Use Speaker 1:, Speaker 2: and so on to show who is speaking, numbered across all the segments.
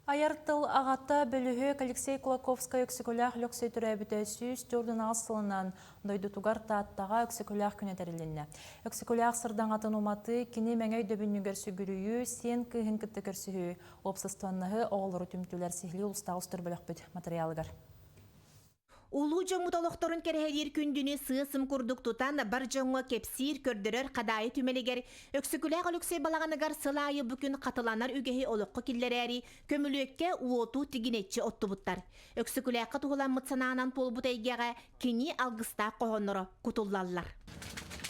Speaker 1: Айар тыл аҕата бөлүһүөк Алексей Кулаковскай Өксөкүлээх Өлөксөй төрөөбүтэ 148 сылынан дойдутугар Тааттаҕа Өксөкүлээх күнэ тэрилиннэ. Өксөкүлээх сырдаҥатын уматыы, кини мэҥэ өйдөбүнньүгэр сүгүрүйүү, сиэн кыыһын кытта көрсүһүү, уопсастыбаннаһы оҕолору түмтүлэр сиһилии улуустааҕы устар бөлөхпүт матырыйаалыгар.
Speaker 2: Улуу дьоммут олохторун кэрэһэлиир күндүнү сыа-сым курдук тутан, бар дьоҥҥо кэпсиир, көрдөрөр Хадаайы түмэлигэр Өксөкүлээх Өлөксөй балаҕаныгар сыл аайы бу күн хатыланар үгэһи олоххо киллэрээри, көмүлүөккэ уоту тигинэччи оттубуттар. Өксөкүлээххэ туһуламмыт санаанан туолбут эйгэҕэ кини алгыстаах хоһоонноро кутуллаллар.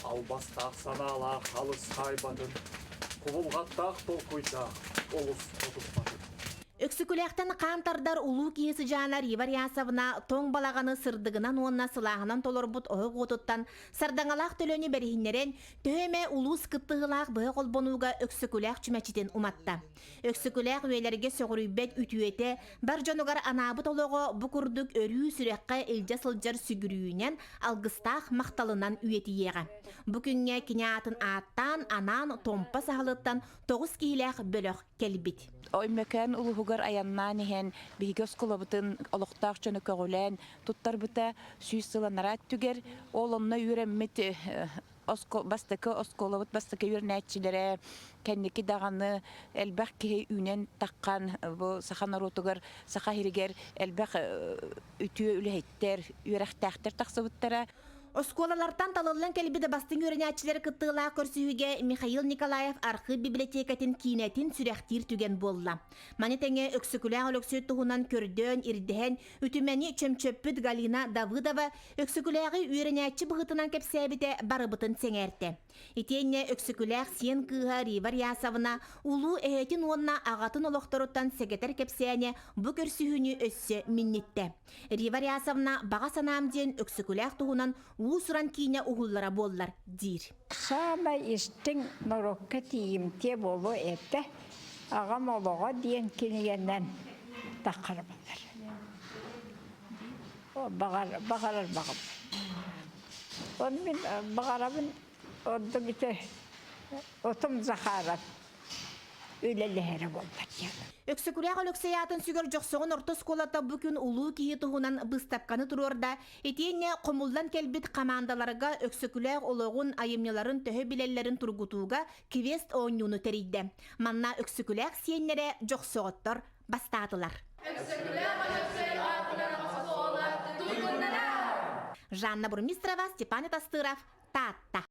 Speaker 3: Албастаах санаалаах алыс хаайбатын, кубулҕаттаах толкуйдаах олус хотуппатын.
Speaker 2: Өксөкүлээхтэн хаан тардар улуу киһи сыдьаана Рива Рясовна тоҥ балаҕаны сырдыгынан уонна сылааһынан толорбут оһох уотуттан сардаҥалаах төлөнү бэриһиннэрэн, төһө эмэ улуус кыттыһыылаах быһа холбонууга Өксөкүлээх чүмэчитин уматта. Өксөкүлээх үйэлэргэ сөҕүрүйбэт үтүөтэ, бар дьонугар анаабыт олоҕо бу курдук өрүү сүрэххэ илдьэ сылдьар сүгүрүйүүнэн, алгыстаах махталынан үйэтийиэҕэ. Бу күҥҥэ кини аатын ааттаан, анаан Томпо саһылыттан тоҕус киһилээх бөлөх кэлбит.
Speaker 4: Өймөкөөн улууһугар айаннаан иһэн биһиги оскуолабытын олохтоох дьону көҕүлээн туттарбыта 100 сыл анараа өттүгэр. Ол онно үөрэммит бастакы оскуолабыт бастакы үөрэнээччилэрэ кэнники даҕаны элбэх киһи үүнэн таххан бу саха норуотугар, саха иһигэр элбэх үтүө үлэһиттэр, үөрэхтээхтэр тахсыбыттара.
Speaker 2: Оскуолалартан талыллан кэлбит бастыҥ үөрэнээччилэр кыттыылаах көрсүһүүгэ Михаил Николаев архыып библиотекатын киинэтин сүрэхтиир түгэн буолла. Маны тэҥэ Өксөкүлээх Өлөксөй туһунан көрдөөн, ирдэһэн, үтүмэни чөмчөппүт Галина Давыдова Өксөкүлээҕи үөрэнээччи быһыытынан кэпсээбитэ барыбытын сэҥээртэ. Итиэннэ Өксөкүлээх сиэн кыыһа Рива Рясовна улуу эһэтин уонна аҕатын олохторуттан сэгэтэр кэпсээнэ бу көрсүһүүнү өссө минниттэ. Рива Рясовна баҕа санаам диэн Өксөкүлээх туһунан уус-уран киинэ уһуллара буоллар диир.
Speaker 5: Саамай истиҥ норуокка тиийимтиэ буолуо этэ Аҕам олоҕо диэн кинигэнэн таххарбалар. Баҕар, баҕарар баҕам. Оны мин баҕарабын ордук ити отум Захаров үлэлэһэрэ буоллар диэн.
Speaker 2: Өксөкүлээх Өлөксөй аатын сүгэр Дьохсоҕон орто оскуолата бу күн улуу киһи туһунан быыстапканы туруорда итиэннэ хомуллан кэлбит хамаандаларга Өксөкүлээх олоҕун, айымньыларын төһө билэллэрин тургутууга квест оонньууну тэрийдэ. Манна Өксөкүлээх сиэннэрэ Дьохсоҕоттор бастаатылар.
Speaker 6: Өксөкүлээх Өлөксөй аатынан оскуола туйгуннара!
Speaker 2: Жанна Бурмистрова, Степан Тастыров, Таатта.